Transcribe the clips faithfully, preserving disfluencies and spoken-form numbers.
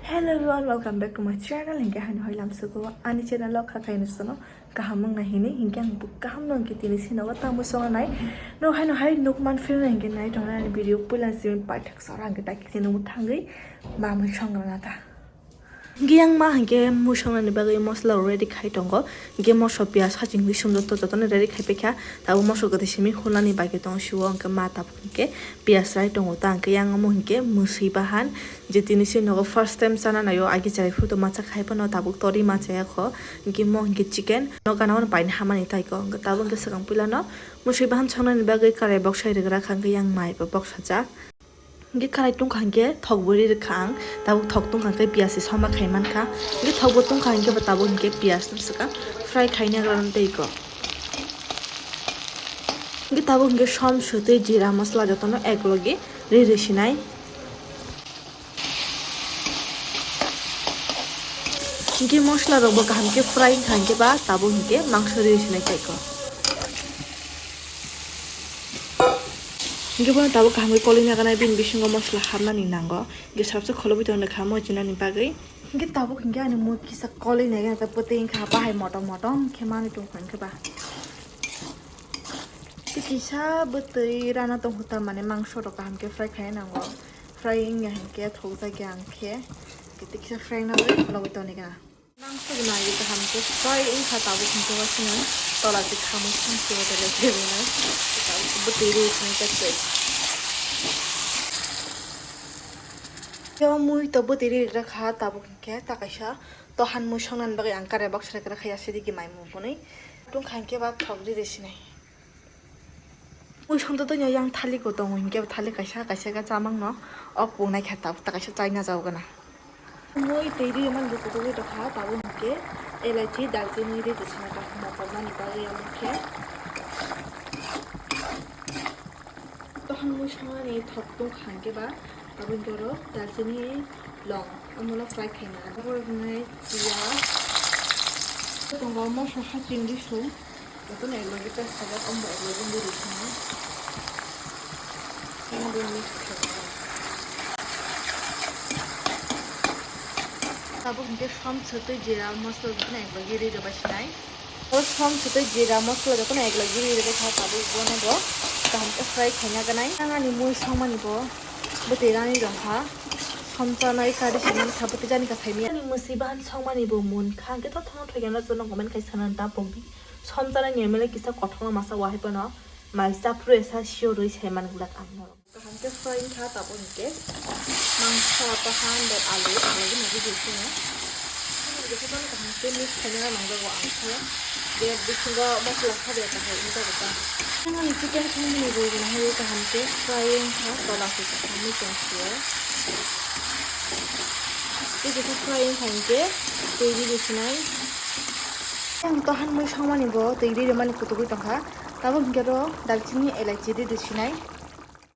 Hello everyone, welcome back to my channel. Hinkhe haino hai lamsugo ani channel o kha khaino sono kaham wngna hini, hinkhe ang bo kaham no hinkhe tini sino o tamo songo nai. No haino hai nuk man phirna hinkhe nai tongnai ani video puila simi paithak sora hinkhe ta kisi nung thangwi mamwi songrana ta. Hinkhe yang ma hinkhe mui songnani bagwi mosla ready khai tongo. Hinkhe moso piyaj hachingwi sumjak to jotono ready khai paikha. Tabuk moso kwthwi simi hulani bagwi tongo sio hinkhe ma tabuk hinkhe piyaj rai tongo ta hinkhe yang omo hinkhe mwswi bahan. Je tini se nogo first time chana naio, agi charai phuru to macha khai phano tabuk tori ma chaya kho. Hinkhe mo hinkhe chicken no gana mano paini hamani tai kho. Hinkhe tabuk hinkhe swkang puila no mwswi bahan songnani bagwi karai boksai rwgra kha hinkhe yang mai bo boksajak. Hinkhe karai tungkha hinkhe thok bo ri rwkha ang. Tabuk thok tungkha hinkhe piyaj se soma khai mankha. Hinkhe thok bo tungkha hinkhe bo tabuk hinkhe piyaj no swkang fry khaina rwna tei kho. Hinkhe tabuk hinkhe som sotwi jira masala jotono ek logi ri rwi sinai. Hinkhe mosla rok bo kaham khe fry wngkha hinkhe ba tabuk hinkhe mangso ri sinai tei kho. Hinkhe bono tabuk kaham khe koloi naganai bini bisingo mosla hapnani nango. Hinkhe sabse kholobwi tongkha mo jinani bagwi. Hinkhe tabuk hinkhe ani mui kisa koloi naiga ta bwtwi wngkha bahai motom motom khe manwi tongkha hinkhe ba. Tei kisa bwtwi rana tongkha ta mane mangso rok kaham khe fry khai nango. Fry wngya hinkhe thokjakya ang khe. Tei kisa fry nangwi khulogwi tongkha. Mangso nai kaham khe fry wngkha tabuk hinkhe wasino tola se khamwi samsio tele khe rinai. Tabuk bwtwi rwi sini tei. Yo mui to bwtwi rwi rwkha tabuk hinkhe ta kaisa to han mui songnani bagwi ang kare box rwkha ya sidi ki mai mui bunui. Tungkha hinkhe ba thok rwi rwi sinai. Mui songtotwi no yang thalik bo tongo, hinkhe bo thalik kaisa, kaisa khe chamang no ok pung nai khe tabuk ta kaisa chaina jao gana. Mui twi ri man bo kutung wi tongkha, tabuk hinkhe elaichi, dalchini ri tongsinai kha, mokol mani bagwi omo khe. Tohan mui songmani thok tungkha hinkhe ba, tabuk borok dalchini long, omono fry khaina. Borok wngnai piyaj, tongo mosla haching risung. Jotono ek logi paste khaijak, omo ek logi wngwi rwi sinai. Omo bo mix khaijak. Tabuk hinkhe som sotwi jira mosla jotono ek logi rwi rwbai sinai. O som sotwi jira mosla jotono ek logi rwi rwbai kha, tabuk bono bo kaham khe fry khaina ganai. Ang ani mui songmani bo bwtwi rani rwngkha. Som chanai kari se mankha bwtwi jani kha saimanya. Ani mwswi bahan songmani bo munkha, hinkhe to thono thoyano jotono comment khai sanani ta pokdi. Som chanai ni M L A kisa kothoma masa wahai phano mai chapru esa sio rwi sai man glak ang norok. Kaham khe fry wngkha tabuk hinkhe mangso bahan bai alu alu no video sino. Jotono kaham khe mix khaina nangjago ang khe. Biyat bisingo mosla kha biyat kaham wngjago ta. Ani chicken songmani bo gana hai kaham khe fry wngkha tola khe kaham mui tong sio. Tei kisa fry wngkha hinkhe twi rwi sinai. Ang tohan mui songmani bo twi rwi mani kutugwi tongkha. Tabuk hinkhe ro dalchini elaichi rwi sinai.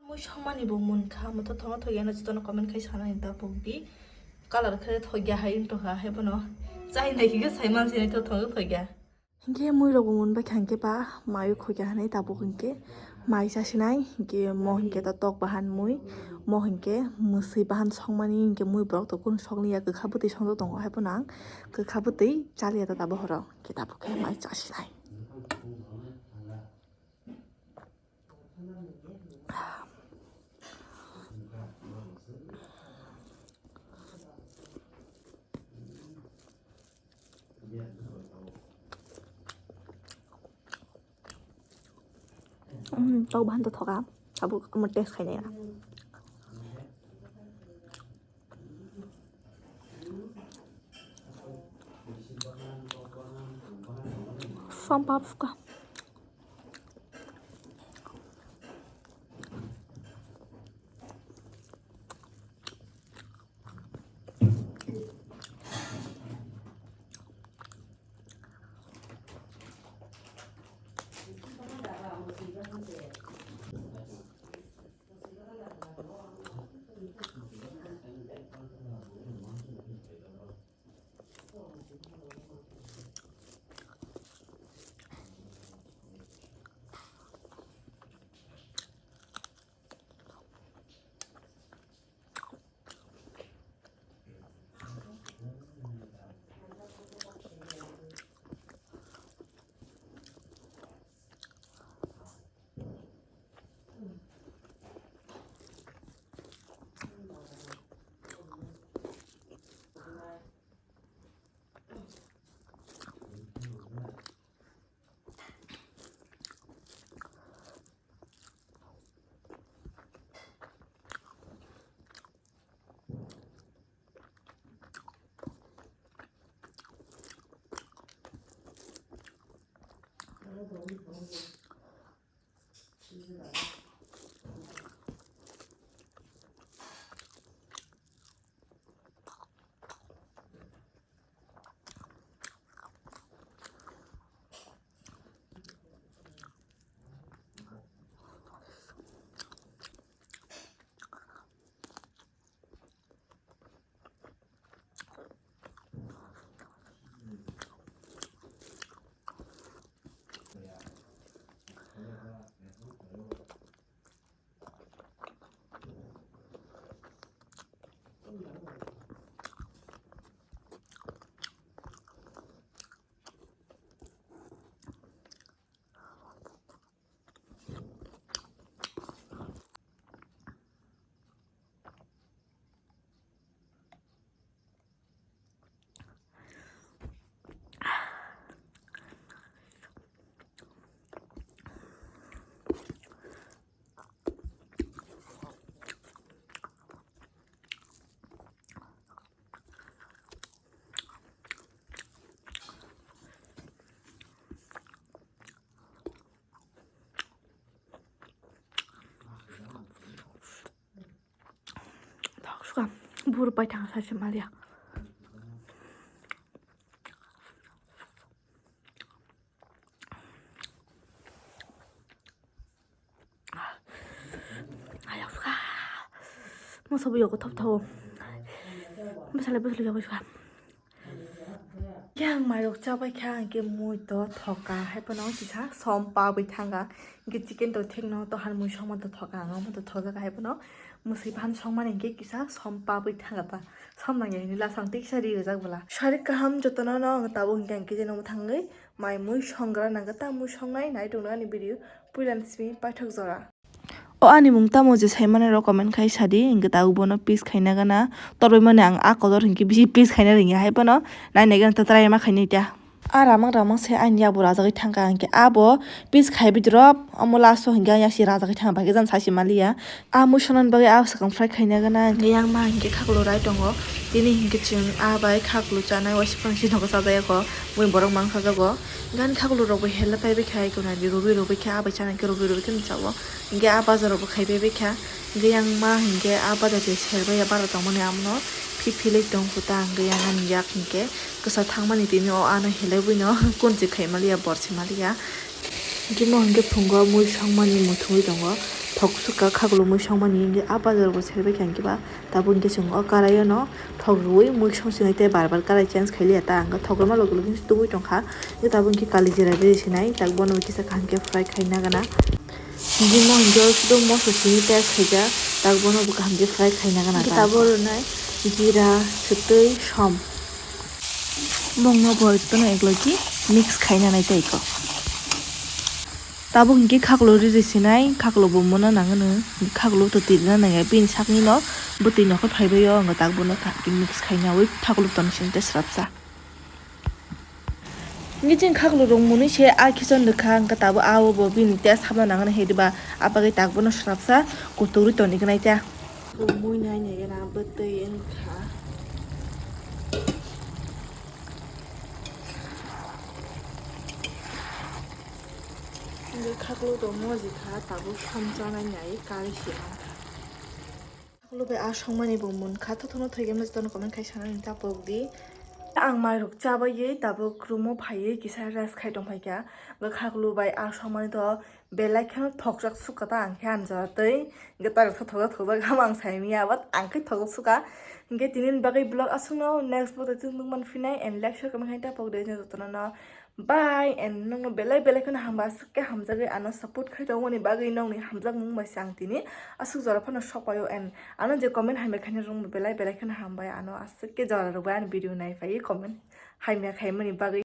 Mui songmani bo munkha, omo to thono thoyano jotono comment khai sanani ta pokdi. Color khe thokya hai wng tongkha, hai bono chai nai khe sai man sinai to thono thokya. Hinkhe mui rok bo munbai kha hinkhe ba mai o khokya hinui tabuk hinkhe mai chasinai hinkhe mo hinkhe ta tok bahan mui mo hinkhe mwswi bahan songmani hinkhe mui borok to kunu sokliya kwkha bwtwi songdo tongo hai phano ang kwkha bwtwi chaliya ta tabuk horo hinkhe tabuk khe mai chasinai. Tok bahan to thoka, tabuk omo test khainai. Som papka. Bur pai thang sa se malia. Ayok suka. Moso bo yogo thop thawo. Bwsale bwsale yogo suka. Yang mairok chabai kha, hingke mui to thoka, hai phano kisa som pabwi thanga. Hingke chicken to thekno to han mui songma to thoka, ang omo to thojak, hai phano mwswi phan songmani hingke kisa som pabwi thanga ta. Som nangya hini lasang tiksa ri rijak bwla. Sarik kaham jotono no ang tabuk hingke ang kisa no thangwi mai mui songra nangkha ta mui songnai nai tongno ani video puila ni simi paithak jora. O ani mung tamo je sai mani rok comment khai sadi, hingke tabuk bono piece khaina gana. Torbai mani ang a kodor hingke bisi piece khaina ringya hai phano. Nai nai gana ta try ma khainai ta. A ramang ramang se ani yakbo rajagwi thangkha hingke abo piece khai bidrop omo last o hingke ang yaksi rajagwi thangkha bai khe jang sai se maliya. A mui sonan bagwi a swkang fry khaina gana hingke yang ma hingke khaklo rai tongo. Tini hingke chwng a bai khaklo chanai waisa phang si nogo sajayakho mui borok mang sajago. Gani khaklo rok bai hela paibai khai kona di rubi rubi khe a bai chana hingke rubi rubi khe nukjago. Hingke a bazar rok bo khai bebekha, hingke yang ma hingke a bazar se serbai ya bara tongmani amono phi philwi tong kho ta, hingke yang ani yak hingke kisa thangmani tini o ano helai buino kunchi khai maliya, borsi maliya. Hingke mo hingke phungo mui songmani muthungwi tongo, thok sukha khaklo mui songmani, hingke a bazar bo serbai kha hingke ba tabuk hingke chwng o karai o no thok rwui mui song sini tei bar bar karai change khai liya ta, hingke thok rwma loge loge tubui tongkha, hingke tabuk hingke kali jera ri sinai tak bono kisa kaham khe fry khai nagana. Bini mungjo sudo moso sini test khaijak, tak bono bo kaham khe fry khaina gana. Hingke tabuk rwnai jira, swtwi, som. Mungno bo jotono eklogi mix khaina nai tei ko. Tabuk hingke khaklo ri ri sinai, khaklo bo mona nangano, khaklo to tirina nangya, bini sakni no bwtwi nokol phaibai o, wngkha tak bono kaham khe mix khaina wi khaklo tong sini tei swrapsa. Hingke chini khaklo rok mwnwi se a khichon rwkha, hingke tabuk a o bo bini test hapna nangani hai diba, a bagwi tak bono swrapsa kutuk rwi toni gwnai ta. Mui nai nai gana bwtwi wngkha. Hingke khaklo tongmo jikha, tabuk som chanai nai kari se mankha. Khaklo bai a songmani bo munkha, thothono thoigwi masa tono comment khai sanani ta pokdi. Ang mairok chabaiwi tabuk room o phaiwi kisa rest khai tongphaikha. Hwnkhe khaklo bai a songmani to belai kheno thokjak sukha ta ang khe ani jora twi. Hwnkhe tairok tho thokjak thokjak hama ang saimanya, but ang khe thokjak sukha. Hwnkhe tini bagwi vlog aswkno, next vlog twi nukman phinai and like share comment khai ta pokdi jotono no. Bye, and nokno belai belai kheno hambai aswk khe hamjagwi ano support khai tongmani bagwi nokni hamjakmung bai se ang tini aswk jora phano sok paio, and ano je comment hamya khaina rwngmung belai belai kheno hambai ano aswk khe jora rwbai ani video nai phaiwi comment hamya khaimani bagwi.